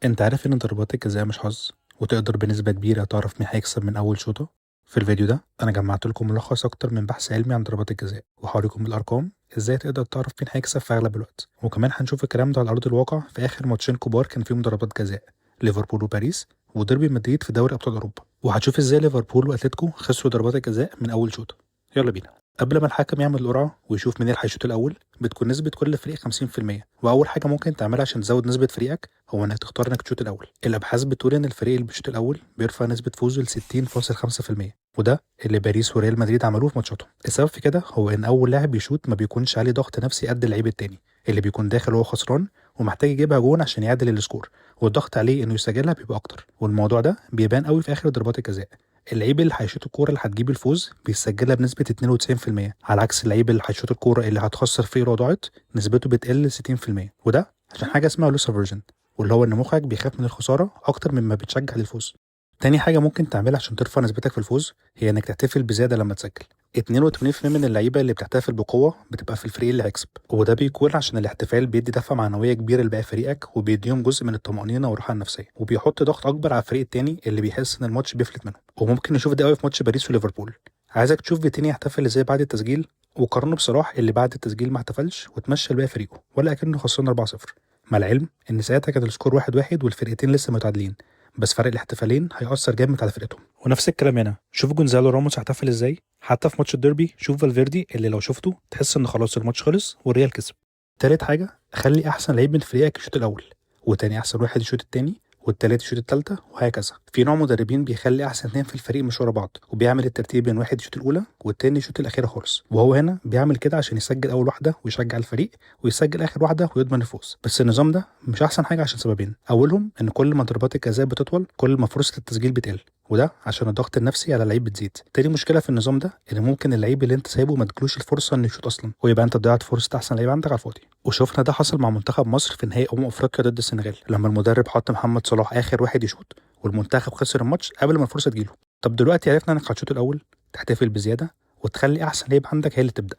انت عارف ان ضربات الجزاء مش حظ، وتقدر بنسبة كبيرة تعرف مين هيكسب من اول شوطة. في الفيديو ده انا جمعت لكم ملخص اكتر من بحث علمي عن ضربات الجزاء، وهوريكم بالارقام ازاي تقدر تعرف مين هيكسب في اغلب الوقت. وكمان هنشوف الكلام ده على ارض الواقع في اخر ماتشين كبار كان فيهم ضربات جزاء، ليفربول وباريس، وديربي مدريد في دوري ابطال اوروبا. وهتشوف ازاي ليفربول واتلتيكو خسروا ضربات الجزاء من اول شوطة. يلا بينا. قبل ما الحكم يعمل القرعة ويشوف مين اللي هيشوط الاول، بتكون نسبه كل فريق 50%. واول حاجة ممكن تعملها عشان تزود نسبه فريقك هو انك تختار انك تشوط الاول. الابحاث بتقول ان الفريق اللي بيشوط الاول بيرفع نسبه فوزه ل 60.5%، وده اللي باريس وريال مدريد عملوه في ماتشاتهم. السبب في كده هو ان اول لاعب بيشوط ما بيكونش عليه ضغط نفسي قد اللعيب التاني اللي بيكون داخل وهو خسران ومحتاج يجيبها جون عشان يعدل ال score، والضغط عليه انه يسجلها بيبقى اكتر. والموضوع ده بيبان قوي في اخر ضربات الجزاء. اللعيب اللي هيشوط الكورة اللي هتجيب الفوز بيسجلها بنسبة 92%، على عكس اللعيب اللي هيشوط الكورة اللي هتخسر فيه لو ضاعت نسبته بتقل 60%. وده عشان حاجة اسمها loss aversion، واللي هو ان مخك بيخاف من الخسارة اكتر مما بتشجع للفوز. تاني حاجة ممكن تعملها عشان ترفع نسبتك في الفوز هي انك تحتفل بزيادة لما تسجل. 82% من اللعيبة اللي بتحتفل بقوة بتبقى في الفريق اللي هيكسب، وده بيكون عشان الاحتفال بيدي دفعه معنوية كبيرة لباقي فريقك، وبيديهم جزء من الطمانينة والراحة النفسية، وبيحط ضغط اكبر على الفريق التاني اللي بيحس ان الماتش بيفلت منه. وممكن نشوف ده قوي في ماتش باريس وليفربول. عايزك تشوف فيتينيا يحتفل ازاي بعد التسجيل، وقارنه بصلاح اللي بعد التسجيل ما احتفلش وتمشى لباقي فريقه ولا اكنه خسران 4-0، مع العلم ان ساعتها كان ال score 1-1 والفرقتين لسه متعادلين، بس فرق الاحتفالين هيأثر جامد على فرقتهم. ونفس الكلام هنا، شوف جونزالو راموس احتفل ازاي حتى في ماتش الديربي. شوف فالفيردي اللي لو شفته تحس ان خلاص الماتش خلص والريال كسب. تالت حاجة، خلي احسن لعيب من فريقك يشوط الاول، وتاني احسن واحد يشوط التاني، والتالت يشوط التالتة، وهكذا. في نوع مدربين بيخلي احسن اتنين في الفريق مش ورا بعض، وبيعمل الترتيب بين واحد يشوط الاولى والتاني يشوط الاخيرة خالص، وهو هنا بيعمل كده عشان يسجل اول واحدة ويشجع الفريق، ويسجل اخر واحدة ويضمن الفوز. بس النظام ده مش احسن حاجة عشان سببين. اولهم ان كل ما ضربات الجزاء بتطول كل ما فرصة التسجيل بتقل، وده عشان الضغط النفسي على اللعيب بتزيد. تاني مشكلة في النظام ده ان ممكن اللعيب اللي انت سايبه ما تجيلوش الفرصة انه يشوط اصلا، ويبقى انت ضيعت فرصة احسن لعيب عندك على الفاضي. وشفنا ده حصل مع منتخب مصر في نهائي افريقيا ضد السنغال، لما المدرب حط محمد صلاح اخر واحد يشوط والمنتخب خسر الماتش قبل ما الفرصة تجيله. طب دلوقتي عرفنا انك هتشوط الاول، تحتفل بزيادة، وتخلي احسن لعيب عندك هي اللي تبدا.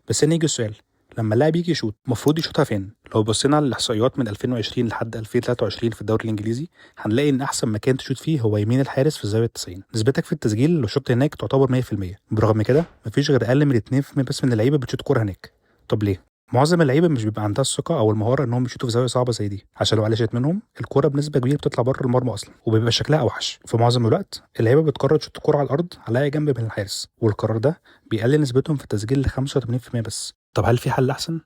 بس هنا يجي السؤال، لما اللاعب يجي يشوط المفروض يشوطها فين؟ لو بصينا على الاحصائيات من 2020 لحد 2023 في الدوري الانجليزي، هنلاقي ان احسن مكان تشوط فيه هو يمين الحارس في الزاوية 90. نسبتك في التسجيل لو شطت هناك تعتبر 100%. برغم كده مفيش غير اقل من 2% بس من اللعيبة بتشوط كورة هناك. طب ليه؟ معظم اللعيبة مش بيبقى عندها الثقة او المهارة انهم يشوطوا في زاوية صعبة زي دي، عشان لو قلشت منهم الكورة بنسبة كبيرة بتطلع بره المرمى اصلا وبيبقى شكلها اوحش. في معظم الوقت اللعيبة بتقرر تشوط الكورة على الارض على اي جنب من الحارس، والقرار ده بيقلل نسبتهم في التسجيل ل 85% بس. طب هل في حل احسن؟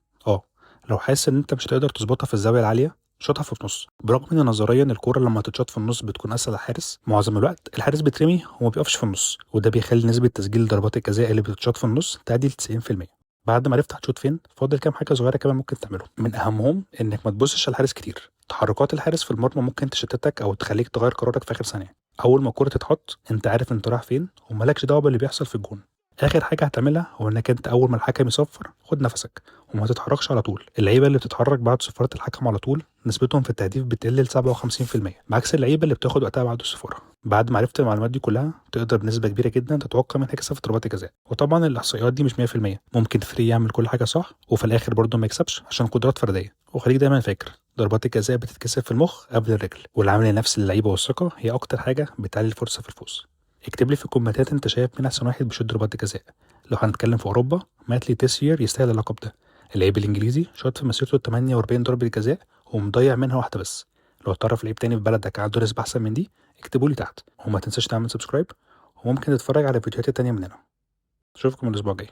لو حاسس ان انت مش هتقدر تظبطها في الزاوية العالية شوطها في النص. برغم ان نظريا الكورة لما تتشاط في النص بتكون اسهل على الحارس، معظم الوقت الحارس بيترمي وما بيقفش في النص، وده بيخلي نسبه تسجيل ضربات الجزاء اللي بتتشاط في النص تعدي 90%. بعد ما عرفت هتشوط فين، فاضل كام حاجة صغيرة كمان ممكن تعملهم. من اهمهم انك ما تبصش على الحارس كتير. تحركات الحارس في المرمى ممكن تشتتك او تخليك تغير قرارك في اخر ثانية. اول ما الكورة تتحط انت عارف انت رايح فين ومالكش دعوه باللي بيحصل في الجون. اخر حاجة هتعملها هو انك انت اول ما الحكم يصفر خد نفسك وما تتحركش على طول. اللعيبة اللي بتتحرك بعد صفارة الحكم على طول نسبتهم في التهديف بتقل ل 57%، بعكس اللعيبة اللي بتاخد وقتها بعد الصفاره. بعد ما عرفت المعلومات دي كلها تقدر بنسبة كبيرة جدا تتوقع مين هيكسب في ضربات الجزاء. وطبعا الاحصائيات دي مش 100%، ممكن فريق يعمل كل حاجة صح وفي الاخر برضه ما يكسبش عشان قدرات فردية. وخليك دايما فاكر ضربات الجزاء بتتكسب في المخ قبل الرجل، والعامل النفسي للعيبة والثقة هي اكتر حاجة بتعلي الفرصة في الفوز. اكتب لي في الكومنتات انت شايف مين احسن واحد بيشوط ضربات الجزاء. لو هنتكلم في اوروبا، مات لي تيسير يستاهل اللقب ده. اللعيب الانجليزي شاط في مسيرته 48 ضربه جزاء ومضيع منها واحدة بس. لو تعرف لعيب تاني في بلدك عنده نسبه احسن من دي اكتبوا لي تحت، وما تنساش تعمل subscribe، وممكن تتفرج على الفيديوهات التانية مننا. اشوفكم الاسبوع الجاي.